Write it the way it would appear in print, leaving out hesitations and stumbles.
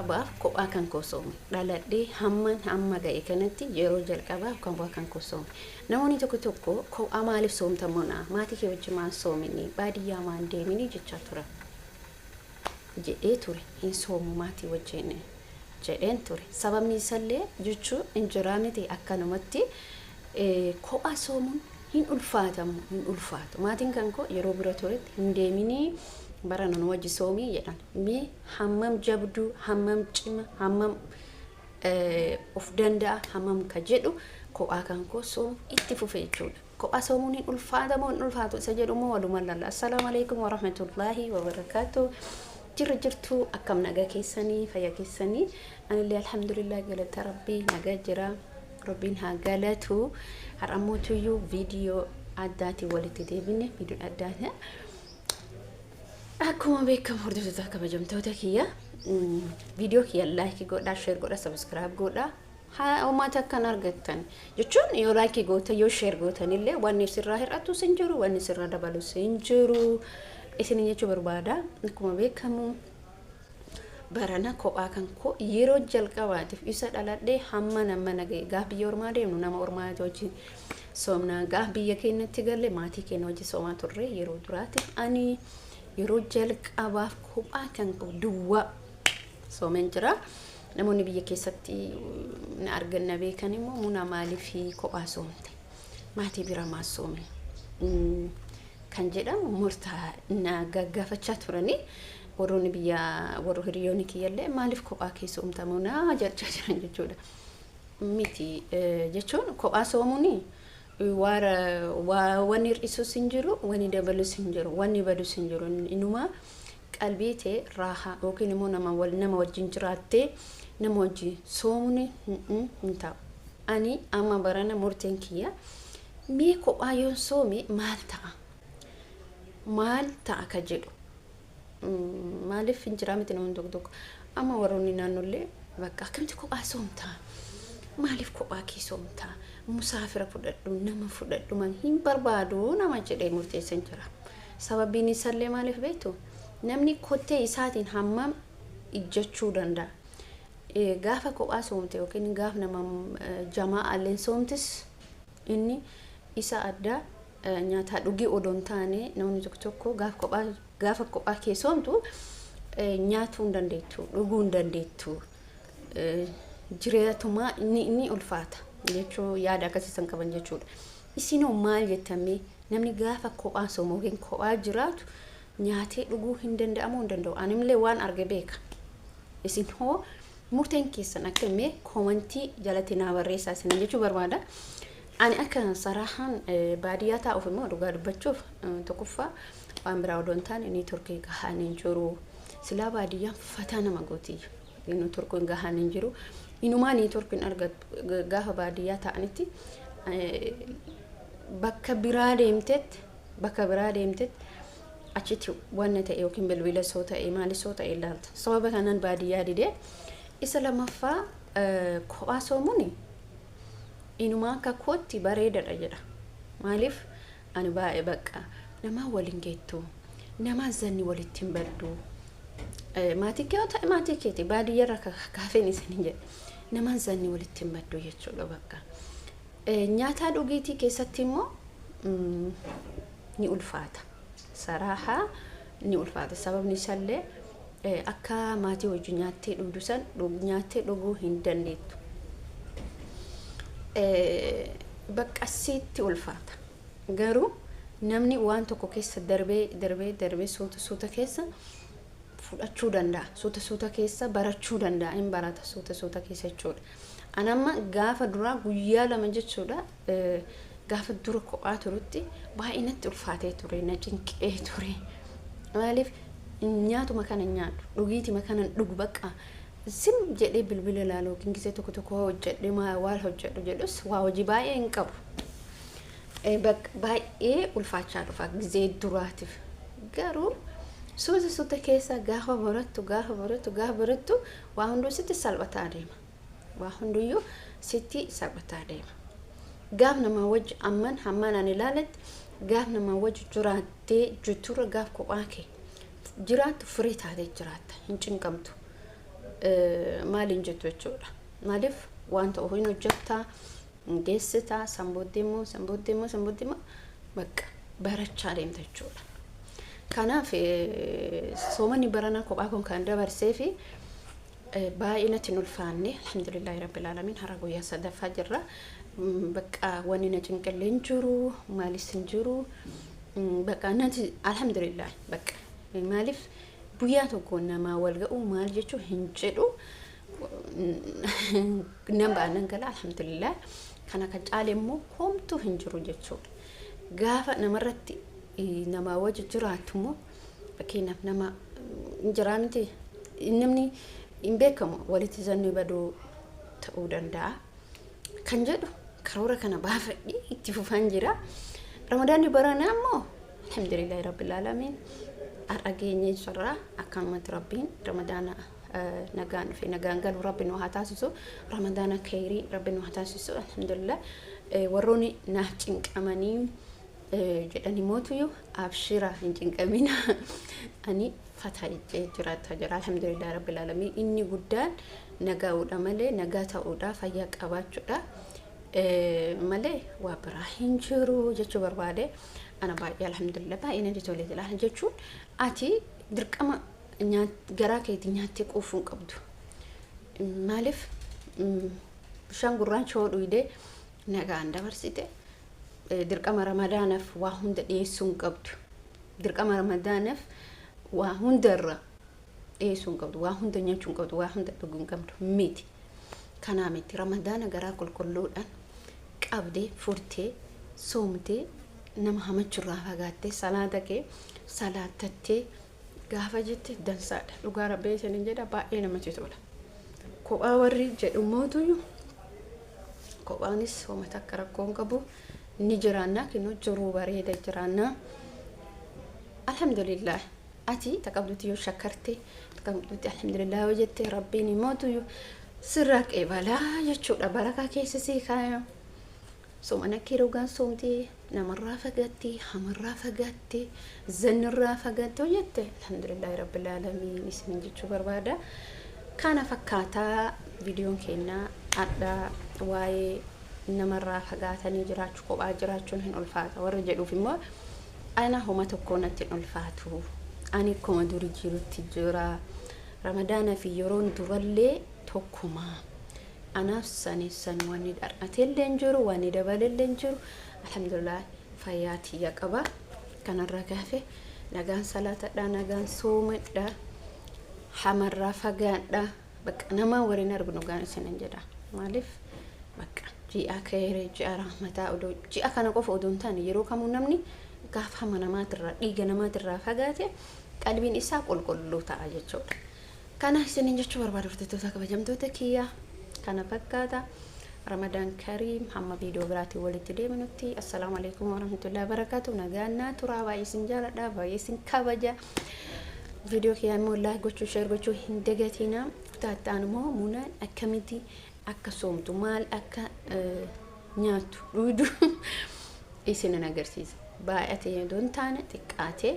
jalqabaaf kophaa kan koo soome. Dhaladhee hamman hamma ga'e kanatti yeroo jalqabaaf kophaa kan koo soome. Namoonni tokko tokko kophaa maaliif soomta monaa? Maatii kee wajjin maan soomini? Baadiyyaa maan deemini jechaa turan. Jedhee ture, hin soomu maatii wajjin jedheen ture. Sababni isallee jechuun hin jiraa miti, akkanumatti kophaa soomuun hin ulfaatamu, hin ulfaatu. Maatiin kan koo yeroo bira turetti hin deeminii, bara nan wajji soomii jedhan. Mee hammam jabduu, hammam cima, hammam of danda'a, hammam ka jedhu kophaa kan koo soomu itti fufe jechuudha. Kophaa soomuun hin ulfaatamu, hin ulfaatu isa jedhu immoo walumaan lalla. Assalaamu alaikum warahmatullaahi wabarakaatu. Jirra jirtuu? Akkam, nagaa keessanii? Fayyaa keessanii? Anillee alhamdulillah, galata Rabbii, nagaa jira. Rabbiin haa galatu. Har'ammootuyyuu viidiyoo addaatiin walitti deebine, viidiyoo addaatiin. Akkuma beekamu, hordoftoota kabajamtoota kiyya, viidiyoo kiyya like godhaa, share godhaa, subscribe godhaa. Haa uummata akkan argattan jechuun yoo like gootan, yoo share gootan illee wanni sirraa hir'atu sin jiru, wanni sirraa dabalu sin jiru isin jechuu barbaada. Akkuma beekamu, barana kophaa kan koo yeroo jalqabaatiif isa dhaladhee hamma nama naga'e, gaaf biyya ormaa deemnu nama ormaa wajjin soomnaa, gaaf biyya keenyatti galle maatii keenya wajjin soomaa turre. Yeroo duraatiif ani yeroo jalqabaaf kophaa kan koo duwwaa soomeen jira. Namoonni biyya keessatti na argan, na beekan immoo, "Muna, maaliif kophaa soomte? Maatii bira maa soome?" kan jedhamu murtaa na gaggaafachaa turanii. Warroonni biyya, warra hiriyoonni kiyyallee, "Maaliif kophaa kee soomta, Munaa?" jechaa jiran jechuudha. Miti jechuun kophaa soomuun wanni hir'isus hin jiru, wanni dabalus hin jiru, wanni badus hin jiru. Inuma qalbii ta'e raahaa yookiin immoo nama wajjin jiraattee nama wajjin soomuun hin ta'u. Ani amma barana murteen kiyya, mee kophaa yoon soome maal ta'a? Maal ta'a ka jedhu. Maaliif hin jiraa miti, namoonni tokko tokko amma warroonni naannollee bakka, "Akkamitti kophaa soomtaa? Maaliif kophaa kee soomtaa? Musaafira fudhadhu, nama fudhadhu." Man hin barbaadu nama jedhee murteessan jira. Sababiin isaallee maaliif beektu? Namni kottee isaatiin hammam ijjachuu danda'a? Gaafa kophaa soomte yookiin gaafa nama jamaa alleen soomtis, inni isa addaa nyaataa dhugii odoo hin taane, namni tokko tokko gaafa kophaa kee soomtu nyaatuu hin dandeettu, dhuguu hin dandeettu, jireetumaa ni ulfaata jechuu, yaada akkasii san qaban jechuudha. Isinoo maal jettamee, namni gaafa kophaa soomu yookiin kophaa jiraatu nyaatee dhuguu hin danda'amu, hin danda'u? Animillee waan arge beeka. Isin hoo murteen keessan akka mee comment jalatti naa barreessaa isin jechuu barbaada. Ani akka saraahaan baadiyyaa taa'uuf immoo, dhugaa dubbachuuf, tokkoffaa waan biraa odoo hin taane network gahaan hin jiru. Silaa baadiyyaan fataa nama gootiyyu. Networkiin gahaan hin jiru. Inumaa networkiin argattu gaafa baadiyyaa ta'anitti. Bakka biraa deemtetti achitti wanna ta'e yookiin bilbila soo ta'e, maalis soo ta'e ilaalta. Sababa kanaan baadiyyaa didee. Isa lammaffaa, kophaa soomuun inumaa akka kootti bareedadha jedha. Maaliif, ani baay'ee bakka namaa waliin geettu, namaa zanni walitti hin baddu. Maatii kee yoo ta'e maatii keeti, baadiyyaarra kaafeen isin jedhe, namaan zanni walitti hin baddu jechuudha bakka. Nyaataa dhugiitii keessatti immoo ni ulfaata. Saraahaa ni ulfaata. Sababni isaallee akka maatii wajjin nyaattee dhugdu san nyaattee dhuguu hin dandeettu. Bakka asitti ulfaata. Garuu namni waan tokko keessa darbee darbee darbee suuta suuta keessa fudhachuu danda'a. Suuta suuta keessa barachuu danda'a. Hin barata suuta suuta keessa jechuudha. Ani amma gaafa duraa guyyaa 2 jechuudha, gaafa dura kophaa turutti baay'ee natti ulfaatee ture, na cinqee ture. Maaliif, nyaatuma kana nyaadhu, dhugiitima kana dhugu, bakka sim jedhee bilbila ilaalu yookiin gisee tokko tokko hojjedhe waan hojjedhu jedhus waa hojii baay'ee hin qabu. Baay'ee ulfaachaa dhufa gisee duraatiif. Garuu suuta suuta keessa gaafa barattu, gaafa barattu, gaafa barattu, waa hunduu sitti salphataa deema. Waa hunduyyuu sitti salphataa deema. Gaaf namaa wajji amman hammaan ani ilaaletti, gaaf namaa wajji jiraattee jirturra gaaf kophaa kee jiraattu firii taatee jiraatta, hin cinqamtu. Maaliin jettu jechuudha. Maaliif waan ta'u hin hojjettaa, hin geessitaa, san booddee immoo, san booddee immoo, san booddee immoo bakka barachaa deemta jechuudha. Kanaaf soomanni baranaa kophaa kun kan dabarsee fi baay'ee natti hin ulfaanne, alhamdulillahi rabbil aalamiin. Har'a guyyaa sadaffaa jirra. Bakka wanni na cinqillee hin jiru, maalis hin jiru. Bakka natti alhamdulillah, bakka maaliif guyyaa tokko namaa wal ga'uu maal jechuu hin jedhu, nan ba'a nan gala, alhamdulillah. Kana kan caale immoo homtuu hin jiru jechuudha. Gaafa namarratti namaa wajji jiraattu immoo, fakkeenyaaf nama hin jiraa miti, namni hin beekamu, walitti zanni baduu ta'uu danda'a. Kan jedhu karoora kana baafadhee itti fufaan jira. Ramadaanni baranaa immoo alhamdulillahi rabbil aalamiin, har'a geenyee jirra. Akkanumatti Rabbiin Ramadaana nagaan dhufe nagaan galu Rabbi nu haa taasisu. Ramadaana khayrii Rabbi nu haa taasisu. Alhamdulillah, warroonni naaf cinqamanii jedhanii mootuyyuu, abshira, hin cinqamina, ani fataa jechee jiraataa jira. Alhamdulillah rabbil aalamiin. Inni guddaan nagaa'uudha malee, nagaa ta'uudha, fayyaa qabaachuudha malee waa biraa hin jiru jechuu barbaade. Ana baay'ee alhamdulillah, baay'ee natti tolee jira jechuun, ati dirqama garaa keetii nyaattee quufuu hin qabdu. Maaliif bishaan gurraacha yoo dhugdee nagaan dabarsite, dirqama Ramadaanaaf waa hunda dhiyeessuu hin qabdu. Dirqama Ramadaanaaf waa hundarra dhiyeessuu hin qabdu. Waa hunda nyaachuu hin qabdu. Waa hunda dhuguu hin qabdu miti. Kanaa miti, Ramadaana garaa qulqulluudhaan qabdee furtee soomtee, nama hamachuurraa fagaattee, salaata kee salaattattee gaafa jette dansaadha. Dhugaa Rabbii isiniin jedha, baay'ee namatti tola. Kophaa warri jedhu mootuyyuu, kophaanis homa takka rakkoo hin qabu, ni jiraannaa, kinoo jiruu bareeda jiraannaa. Alhamdulillah, ati taqabdutti yoo shakkarte, taqabdutti alhamdulillah yoo jette, Rabbiin mootuyyuu sirraa qeebalaa jechuudha. Barakaa keessa sii kaaya. Soomana kee rogaan soomtee, namarraa fagaattee, hamarraa fagaattee, zannirraa fagaattee hojjette, alhamdulillahi rabbil aalamiin isiniin jechuu barbaada. Kana fakkaataa viidiyoon keenya adda. Waa'ee namarraa fagaatanii jiraachuu, kophaa jiraachuun hin ulfaata warra jedhuuf immoo, ana homa tokko natti hin ulfaatu. Ani akkuma duri jirutti jira. Ramadaana fi yeroon durallee tokkuma. Anaaf sani san wanni dhar'atellee hin jiru, wanni dabalellee hin jiru. Alhamdulillah, fayyaa tiyya qaba. Kanarraa gaafe nagaan salaatadha, nagaan soomadha, hamarraa fagaadha. Bakka nama waliin arginu gaan isinin jedha. Maaliif bakka ji'a keeree, ji'a rahmataa, odoo ji'a kana qofa odoo hin taane, yeroo kamuu namni gaafa hama namaatirraa, dhiiga namaatirraa fagaate, qalbiin isaa qulqulluu ta'a jechuudha. Kana isinin jechuu barbaadu, hordoftoota kabajamtoota kiyyaa, kana fakkaata. Ramadaan Kariim. Hamma viidiyoo biraatiin walitti deebinutti, assalaamu alaikum warahmatullahi wabarakatuh. Nagaan naa turaa. Baay'ee isin jaaladha, baay'ee isin kabaja. Viidiyoo kiyyaa immoo like gochuu, share gochuu hin dagatinaa. Kutaattaan immoo munaan akkamitti akka soomtu, maal akka nyaattu, dhugdu isinan agarsiisa. Baay'ate yoo hin taane xiqqaatee.